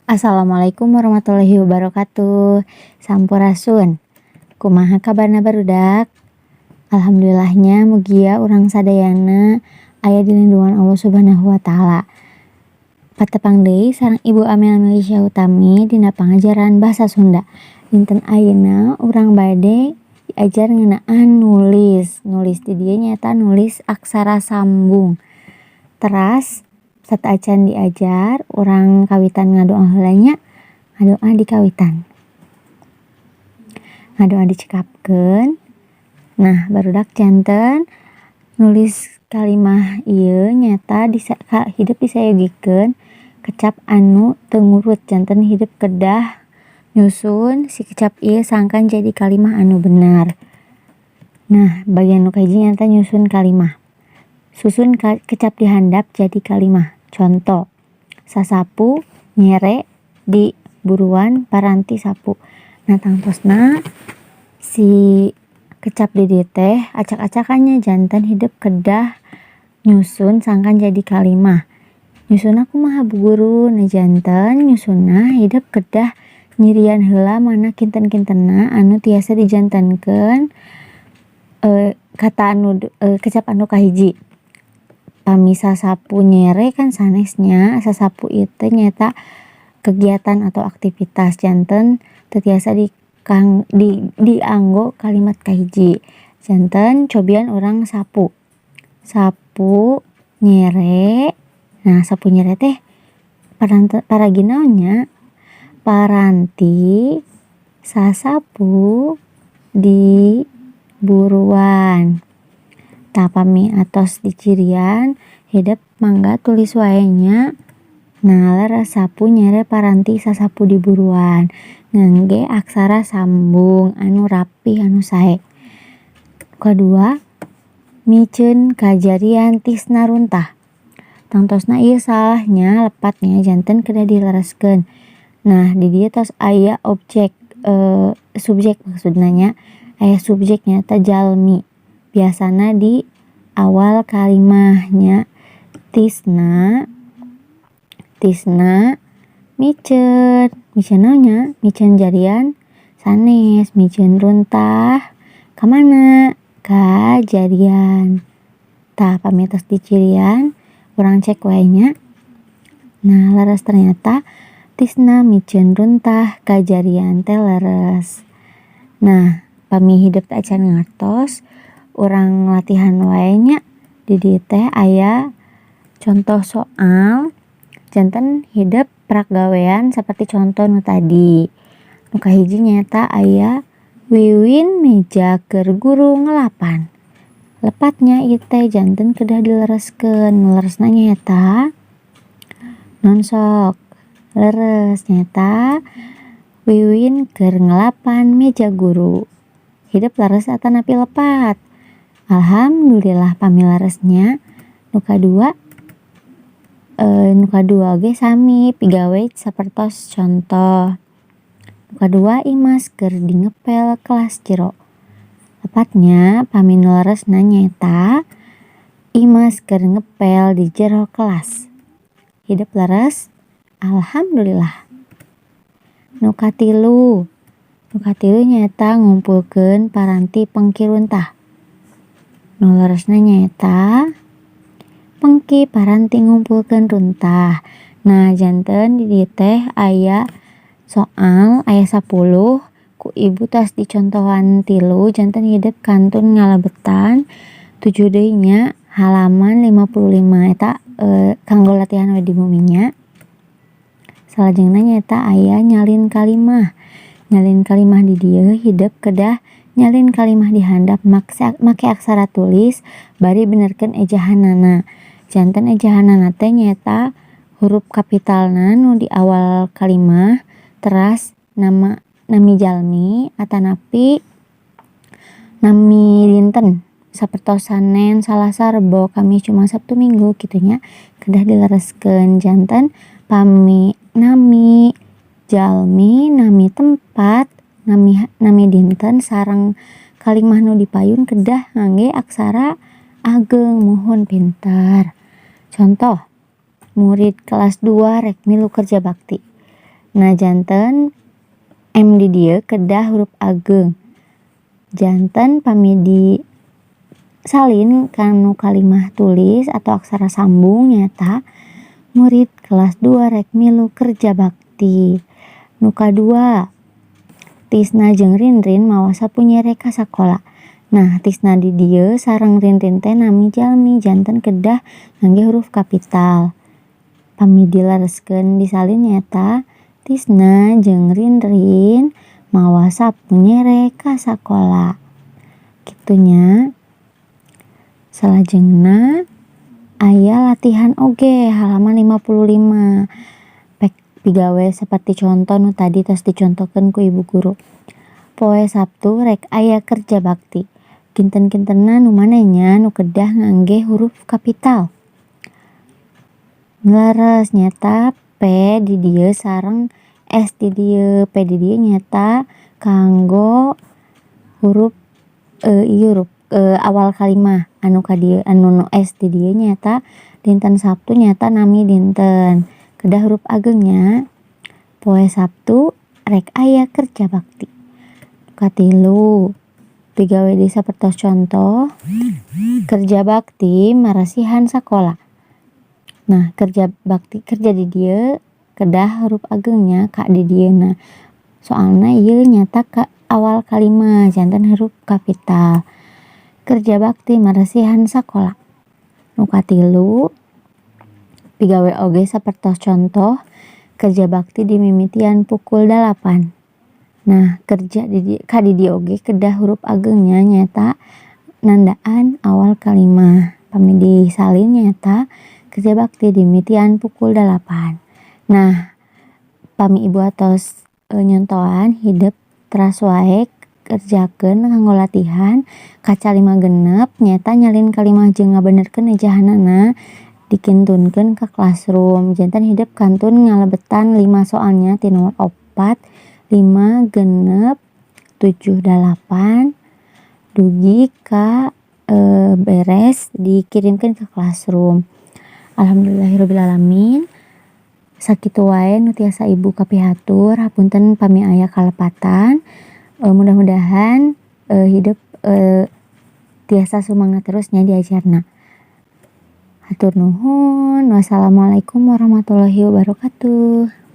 Assalamualaikum warahmatullahi wabarakatuh. Sampurasun. Kumaha kabarna, barudak? Alhamdulillah nya, mugia urang sadayana aya di lindungan Allah Subhanahu wa Ta'ala. Patepang deui sareng Ibu Amel Melisya Utami dina pangajaran Bahasa Sunda. Dinten ayeuna urang bade diajar ngeunaan nulis. Nulis di dieu nyaeta nulis aksara sambung. Teras, sateuacan diajar, urang kawitan ngadoa heula nya. Ngadoa dikawitan. Ngadoa dicekapkeun. Nah, barudak, janten nulis kalimah ieu nyaeta hidep disayogikeun kecap anu teu ngurut, janten hidep kedah nyusun si kecap ieu sangkan jadi kalimah anu bener. Nah, bagian nu kahiji nyaeta nyusun kalimah. Susun kecap di handap jadi kalimah. Conto, sasapu nyere di buruan paranti sapu. Nah, tangtosna si kecap di dieu teh acak-acakan nya, janten hidep kedah nyusun sangkan jadi kalimah. Nyusunna kumaha, Bu Guru? Nah, janten nyusunna hidep kedah nyirian heula mana kinten-kintenna anu tiasa dijantenkeun kata anu kecap anu kahiji. Pami sasapu nyere kan sanes nya, sasapu ieu teh nyaeta kegiatan atau aktivitas, janten teu tiasa dianggo kalimat kahiji. Janten cobian urang sapu. Sapu nyere, nah, sapu nyere teh paragi naon nya? Paranti sasapu di buruan. Tah, pami atos dicirian, hidep mangga tulis wae nya. Nah, leres, sapu nyere paranti sasapu di buruan ngangge aksara sambung anu rapih, anu sae. Kadua, miceun kajarian tisna runtah. Tangtosna ieu salah nya, lepat nya, janten kedah dilereskeun. Nah, di dieu tos aya objek, subjek maksudna nya, aya subjek nyaeta jalmi, biasana di awal kalimah nya. Tisna, tisna miceun, miceun naon nya? Miceun jarian sanes, miceun runtah ka mana? Ka jarian. Tah, pami tos dicirian, urang cek wae nya. Nah, leres, ternyata tisna miceun runtah ka jarian teh leres. Nah, pami hidep teu acan ngartos, urang latihan wae nya. Di dieu teh aya contoh soal, janten hidep prak gawean saperti conto nu tadi. Nu kahiji nyaeta aya Wiwin meja keur guru ngelapan. Lepat nya ieu teh, janten kedah dilereskeun. Nu leresna nyaeta naon sok? Leres, nyaeta Wiwin keur ngelapan meja guru. Hidep leres atanapi lepat? Alhamdulillah pami leres nya. Nu kadua, nu kadua oge sami pigawe sapertos contoh. Nu kadua, Imas keur di ngepel kelas jero. Lepat nya. Pami nu leresna nyaeta Imas keur ngepel di jero kelas. Hidep leres? Alhamdulillah. Nu katilu, nu katilu nyaeta ngumpulkeun paranti pengki runtah. Nu leresna nyaeta pengki paranti ngumpulkeun runtah. Nah, janten di dieu teh aya soal, aya 10, ku ibu tos dicontohan tilu, janten hidep kantun ngalebetan 7 deui nya, halaman 55 eta kanggo latihan we di bumi nya. Salajengna nyaeta aya nyalin kalimah. Nyalin kalimah di dieu hidep kedah nyalin kalimah di handap make aksara tulis bari benerkeun ejahanana. Janten ejahanana teh nyaeta hurup kapitalna nu di awal kalimah, teras nama, nami jalmi atanapi nami dinten sapertos Sanen, Salasa, Rebo, Kamis, Jumat, Sabtu, Minggu kitu nya, kedah dilereskeun. Janten pami nami jalmi, nami tempat, nami nami dinten sareng kalimah nu dipayun kedah ngangge aksara ageng, muhun pinter. Contoh, murid kelas 2 rek milu kerja bakti. Nah, janten M di dieu kedah huruf ageng. Janten pami disalin kanu kalimah tulis atau aksara sambung nyaeta murid kelas 2 rek milu kerja bakti. Nu kadua, Tisna jeung Rinrin mawa sapu nyere ka sakola. Nah, Tisna di dieu sareng Rinrin teh nami jalmi, janten kedah ngangge huruf kapital. Pami dilereskeun disalin nyaeta Tisna jeung Rinrin mawa sapu nyere ka sakola. Kitu nya. Salajengna aya latihan oge halaman 55. Pek pigawe saperti conto nu tadi tos dicontohkeun ku ibu guru. Poe Sabtu rek aya kerja bakti. Kinten-kintenna nu mana nya nu kedah ngangge huruf kapital? Leres, nyaeta P di dieu sareng S di dieu. P di dieu nyaeta kanggo huruf ieu huruf awal kalimah, anu ka dieu anu nu S di dieu nyaeta dinten Sabtu, nyaeta nami dinten, kedah huruf ageng nya. Poe Sabtu rek aya kerja bakti. Katilu, pigawe deui sapertos contoh kerja bakti marasihan sakola. Nah, kerja bakti, kerja di dieu kedah huruf ageng nya, K di dieuna, soalna ieu nyaeta ka awal kalimah, janten huruf kapital. Kerja bakti marasihan sakola. Nu katilu, pigawe oge sapertos contoh kerja bakti dimimitian pukul 8. Nah, kerja di K di dieu oge kedah huruf ageng nya, nyaeta nandaan awal kalimah. Pami disalin nyaeta kerja bakti dimimitian pukul 8. Nah, pami ibu atos nyontohan, hidep teras wae kerjakeun kanggo latihan kaca 5 genep, nyaeta nyalin kalimah jeung ngabenerkeun ejahanana, dikintunkeun ka classroom. Janten hidep kantun ngalebetan 5 soalnya ti nomor 4, 5, 6, 7, 8 dugi ka beres dikirimkeun ke classroom. Alhamdulillahirobbil alamin, sakitu wae nu tiasa ibu kapihatur. Hapunten pami aya kalepatan. Mudah-mudahan hidep tiasa sumangat terus nya diajarna. Hatur nuhun, wassalamualaikum warahmatullahi wabarakatuh.